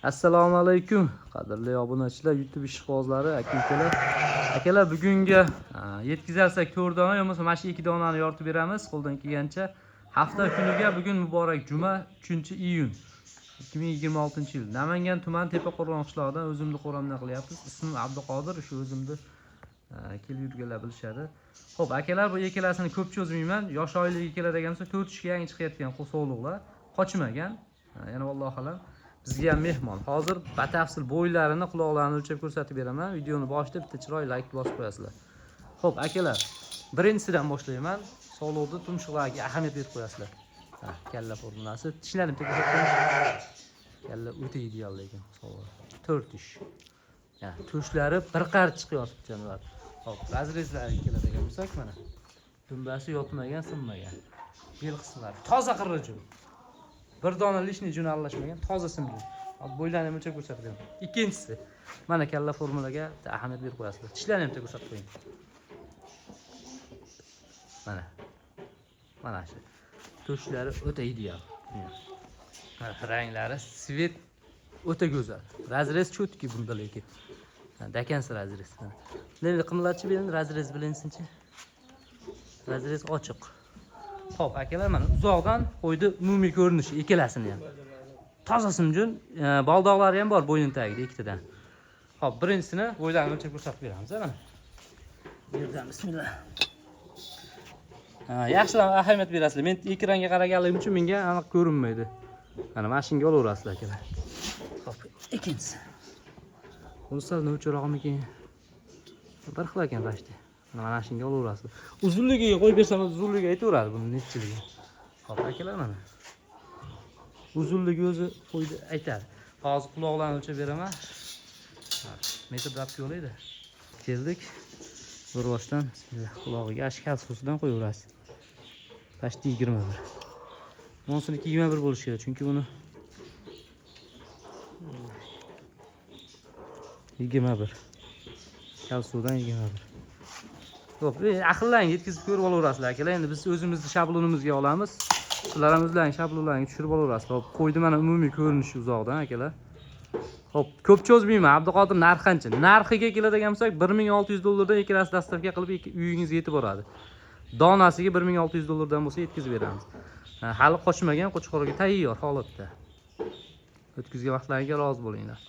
Assalomu alaykum, qadrli obunachilar, YouTube ishqibozlari, aka ukalar. Akalar, bugungi yetkazarsak 4 dona, yo bo'lmasa mana shu 2 donani yoritib beramiz qo'ldan kelgancha. Hafta kuniga bugun muborak juma, 3-iyun 2026-yil. Namangan tuman Tepaqo'rg'on qishlog'idan o'zimni qo'ramdan qilyapmiz. Ismim Abduqodir, shu o'zimni kelib yurganlar bilishadi. Xo'p, akalar, bu ikkalasini ko'p cho'zmayman. Yosh oilaga keladigan bo'lsa, 4 tishga yangi chiqayotgan sog'liqlar, qochmagan. Yana vallohu alam. Bizga ham mehmon. Hozir batafsil bo'ylarini, quloqlarini o'lchab ko'rsatib beraman. Videoni boshida bitta chiroyli like bosib qo'yasizlar. Xo'p, akalar, birinchisidan boshlayman. Sog'liqni tumshuqlarga ahamiyat berib qo'yasizlar. Ha, kalla formulasi. Tishlarini bitta ko'rsatib qo'ying. Kalla o'ta ideal lekin sog'liq. 4 tish. Ya, tushlari bir qarich chiqyapti jonivor. Xo'p, разрез lariga keladigan bo'lsak, mana. Dumbasi yotmagan, sinmagan. Bel qismlari toza qirg'ijun. Bir dona лишний jun aralashmagan, toza simjun. Hozir bo'ylarini ham o'lchab ko'rsatib beraman. Ikkinchisi, mana kalla formulaga bitta ahamiyat berib qo'yasizlar. Tishlarni ham bitta ko'rsatib qo'ying. Mana. Mana shu. Tushlari o'ta ideal. Mana ranglari, цвет o'ta go'zal. Разрез чёткий bunda lekin. До конца разрез. Nima qimlatchi berin, разрез bilinsinchi. Разрез ochiq. Xo'p, akalar, mana uzoqdan qo'ydi umumiy ko'rinishi ikkalasini ham. Toza simjun, baldoqlari ham bor bo'yni tagida ikkitadan. Xo'p, birinchisini bo'ylarini o'lchab ko'rsatib beramiz, mana. Bu yerdan bismillah. Ha, yaxshilab ahamiyat berasizlar. Men ekranga qaraganligim uchun menga aniq ko'rinmaydi. Mana shunga olaverasizlar, akalar. Xo'p, ikkinchisi. Buni sal novcharoqmikin? Bir xil ekan почти. Mana shunga olaverasizlar. Uzunligiga qo'yib bersam, uzunligi aytaveradi buni nechchiligi. Xo'p, akalar, mana. Uzunligi o'zi qo'ydi aytadi. Hozir quloqlarni o'lchab beraman. Metrda olib ko'raydi. Keldik. Bir boshdan bismillah qulog'iga ashkal susidan qo'yaverasiz. Почти 21. Bunsiniki 21 bo'lishi kerak, chunki buni 21. Kalsudan 21. Yo'q, aqllarni yetkazib ko'rib olaverasizlar, akalar. Endi biz o'zimizni shablonimizga olamiz. Sizlar ham o'zlaring shablonlaringga tushirib olaverasizlar. Hop, qo'ydi mana umumiy ko'rinishi uzoqdan, akalar. Hop, ko'p cho'zmayman. Abduqodir, narxi qancha? Narxiga keladigan bo'lsak, 1600 dollardan ikkalasi доставка qilib uyingizga yetib boradi. Donasiga 1600 dollardan bo'lsa yetkazib beramiz. Ha, hali qochmagan, qo'chqorga tayyor holatda. O'tkazgan vaqtlaringizga rozi bo'linglar.